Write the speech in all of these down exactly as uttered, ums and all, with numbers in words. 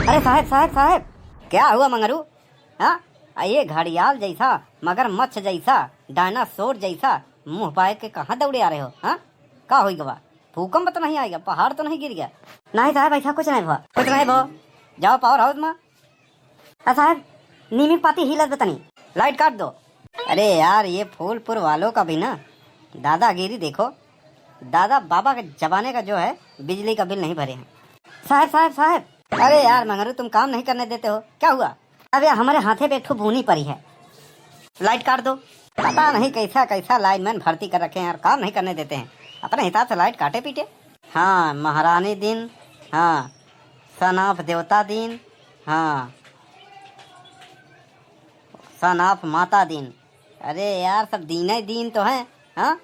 अरे साहेब, साहेब, साहेब, क्या हुआ मंगरू? हाँ? आ ये घड़ियाल जैसा, मगरमच्छ जैसा, डायनासोर जैसा मुंह बाय के कहाँ दौड़े आ रहे हो? हाँ? का होई गवा? भूकंप तो नहीं आएगा, पहाड़ तो नहीं गिर गया? नहीं साहेब, ऐसा कुछ नहीं भवा। कुछ नहीं भवा। जाओ पावर हाउस में। आ साहेब, नीमी पाती हिलत बा तनी। लाइट काट दो। अरे यार, ये फूलपुर वालों का भी ना दादागिरी देखो। दादा बाबा के जमाने का जो है, बिजली का बिल नहीं भरे हैं। साहेब, साहेब, साहेब। अरे यार मंगरू, तुम काम नहीं करने देते हो, क्या हुआ? अब यार, हमारे हाथे पे एक ठो बूनी पड़ी है। लाइट काट दो। पता नहीं कैसा कैसा लाइनमैन भर्ती कर रखे हैं यार, काम नहीं करने देते हैं, अपने हिसाब से लाइट काटे पीटे। हाँ, महारानी दिन, हाँ, सन ऑफ देवता दिन, हाँ, सन ऑफ माता दिन। अरे यार, सब दीने दीन तो हैं, हाँ?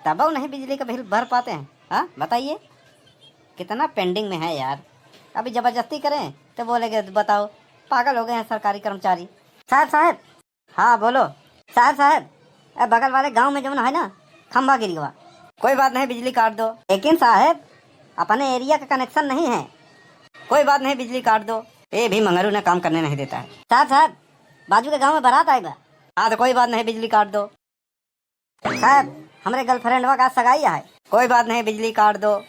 तबौ नहीं बिजली का बिल भर पाते हैं, हाँ? बताइए, कितना पेंडिंग में है यार। अभी जबरदस्ती करें तो बोलेंगे, "बताओ, पागल हो गए हैं सरकारी कर्मचारी।" साहब, साहब। हाँ, बोलो। साहब, साहब, ए, बगल वाले गांव में जौन है ना, खंभा गिर गवा। कोई बात नहीं, बिजली काट दो। लेकिन साहब, अपने एरिया का कनेक्शन नहीं है। कोई बात नहीं, बिजली काट दो। ये भी मंगरू ना काम करने नहीं देता है। साहब, साहब, बाजू के गांव में बारात आएगा। हाँ, तो कोई बात नहीं, बिजली काट दो। साहब, हमरे गर्लफ्रेंडवा का सगाई है। कोई बात नहीं, बिजली काट दो।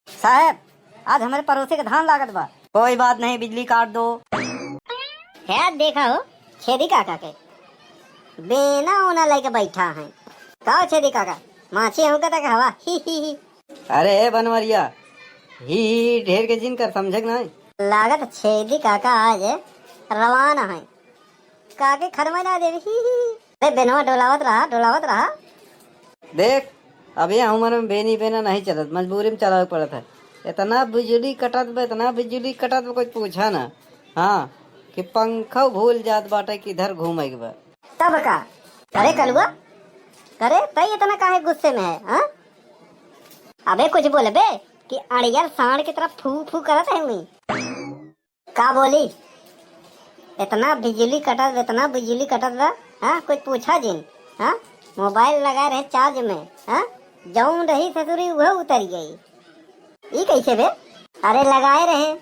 साहब, आज हमरे पड़ोसी के धान लागत बा। कोई बात नहीं, बिजली काट दो। है, देखा हो, छेदी काका के बेना ओना लेके बैठा है। का हो छेदी काका, माछी हूँ का तक हवा? ही, ही, ही। अरे ए बनवरिया, ही, ही, ढेर के जिन कर, समझे के नहीं? लागत छेदी काका आज रवाना है। काके खरमे ना देवी, ही, ही, ही। अरे बेनवा डोलावत रहा, डोलावत रहा। देख, अब ये उम्र में बेनी बेना नहीं चलत, मजबूरी में चलावे पड़त है। इतना बिजली कटत बा, इतना बिजली कटत बा, कुछ पूछा ना। हाँ, कि पंखा भूल जात बाटे किधर घूमे के बा। तब का? अरे कलुआ, अरे तई इतना काहे गुस्से में है, हाँ? अबे कुछ बोलबे कि अड़ियर सांड की तरह फू फू करत है हुई। का बोली? इतना बिजली कटत, इतना बिजली कटत बा, हाँ? कुछ पूछा जिन, हाँ? मोबाइल लगाए रहे चार्ज में, हाँ? जौन रही ससुरी उहे उतर गई। ई कैसे बे? अरे लगाए रहे,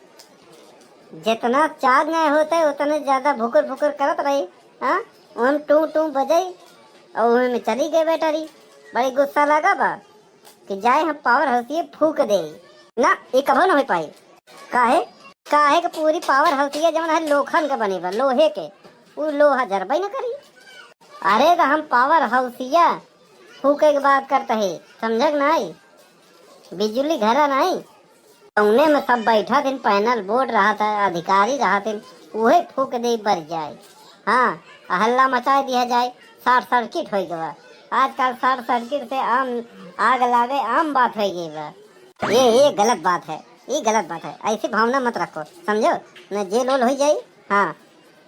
जितना चार्ज नहीं होता है उतने ज्यादा भुकुर भुकुर करत रही, हाँ? ओहम टू टू बजाई और ओहम चली गई बैटरी। बड़ी गुस्सा लगा बा कि जाए हम पावर हाउसिये फूक दे। ना, ये कभो न हो पाई। काहे? काहे के पूरी पावर हाउसिये जवन है लोखन के बने बा, लोहे के, उ लोहा जरबे न करी। अरे तो हम पावर हाउसिया फूके के बात करत है, समझे के नाई? बिजुली घरा नाई, तौने में सब बैठा थिन, पैनल बोर्ड रहा था, अधिकारी रहा थिन, उहे फूक दे बर जाए। हाँ, हल्ला मचाए दिया जाए, शॉर्ट सर्किट हो गवा। आजकल शॉर्ट सर्किट से आम, आग लागे आम बात हो गई बा। ये, ये गलत बात है, ये गलत बात है, ऐसी भावना मत रखो, समझो न, जेल ओल हो जाई। हाँ,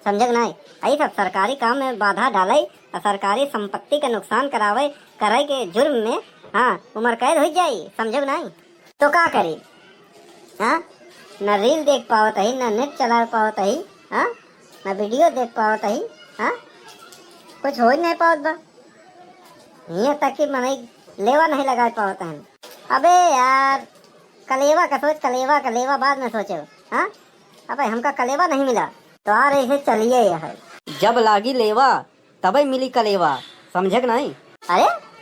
समझे के नाई? यही सब सरकारी काम में बाधा डाले और सरकारी संपत्ति के नुकसान करावे, करे के जुर्म में, हाँ, उम्र कैद हो जाई, समझे के नाई? तो का करी? हाँ, न रील देख पावत ही, न नेट चला पावत ही, हाँ, न वीडियो देख पावत ही, हाँ, कुछ हो ही नहीं पावत बा। यहाँ तक कि मनई लेवा नहीं लगा पावत हैं। अबे यार, कलेवा का सोच, कलेवा, कलेवा बाद में सोचो, हाँ। अबे हमका कलेवा नहीं मिला, तो आ रहे से चलिए यह। जब लागी लेवा, तबे मिली कलेवा, समझे के नहीं? अरे,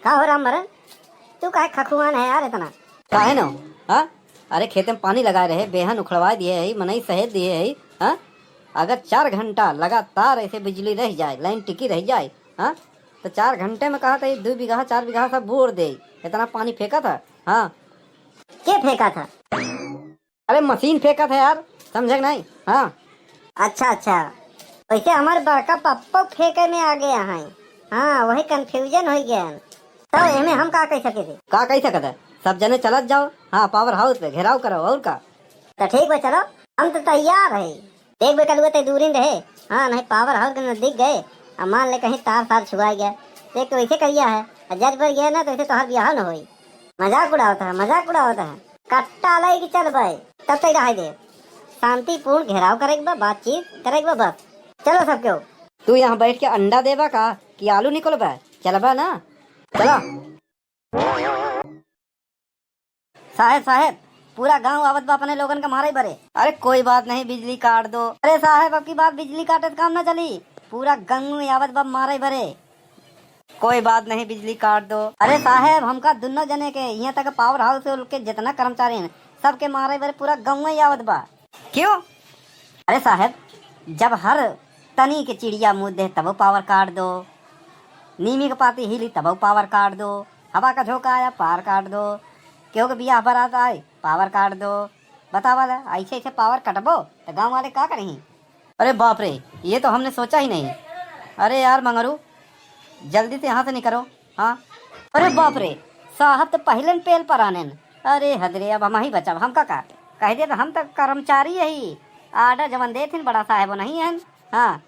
का हो राम भरन, तू काहे खखुआन है यार इतना? काहे न? हाँ? अरे खेते में पानी लगाए रहे, बेहन उखड़वा दिए है, मनई सहेज दिए है, हाँ? अगर चार घंटा लगातार ऐसे बिजली रह जाए, लाइन टिकी रह जाए, हाँ? तो चार घंटे में कहा था, ये दो बीघा, चार बीघा सब बोर दे, इतना पानी फेंका था, हाँ? के फेंका था? अरे मशीन फेंका था यार, समझे के नहीं? हाँ। अच्छा, अच्छा, वैसे हमारे बड़का पप्पो फेंके में आ गया है। हाँ, वही कन्फ्यूजन हो गया है। तो एमे हम का कह सके थे? का कह सकत है? सब जने चलत जाओ, हाँ, पावर हाउस पे घेराव करो, और का? तो ठीक बा, चलो, हम तो तैयार है। देख बे कलुआ, ते दूरी में रहे, हाँ, नहीं पावर हाउस के नजदीक गए, अब मान ले कहीं तार सार छुआ गया, देख तो वैसे करिया है, और जज पर गया ना तो वैसे तोहार बियाह न होई। मजाक उड़ावत है, मजाक उड़ावत है। कट्टा लाई कि चल भाई, तब तक रहे दे। शांतिपूर्ण घेराव करे के बा, बातचीत करे के बा बस। चलो सब केहू। तू यहाँ बैठ के अंडा देबा का कि आलू निकलबा? चलबा ना? चलो। साहेब, साहेब, पूरा गाँव आवत बा अपने लोगन का मारे बरे। अरे कोई बात नहीं, बिजली काट दो। अरे साहेब, अब की बार बिजली काटे से काम ना चली, पूरा गाँव आवत बा मारे बरे। कोई बात नहीं, बिजली काट दो। अरे साहेब, हमका दुनो जने के, यहाँ तक पावर हाउस के जितना कर्मचारी हैं, सबके मारे बरे पूरा गाँव ही आवत बा। क्यों? अरे साहेब, जब हर तनी के चिड़िया मूत दे तबो पावर काट दो, नीमी के पाती हिली तबो पावर काट दो, हवा का झोंका आया पावर काट दो, केहू के बियाह बारात आए पावर काट दो। बतावा ला, ऐसे ऐसे पावर कटबो तो गाँव वाले का करही? अरे बाप रे, ये तो हमने सोचा ही नहीं। अरे यार मंगरू, जल्दी से यहाँ से निकरो। हाँ। अरे बाप रे, साहब तो पहले न पेल पर आनेन। अरे हद रे, अब हम ही बचब, हमका का कह दे, हम तो कर्मचारी यही, आर्डर जवन देथिन बड़ा साहेब नहीं हैं। हाँ,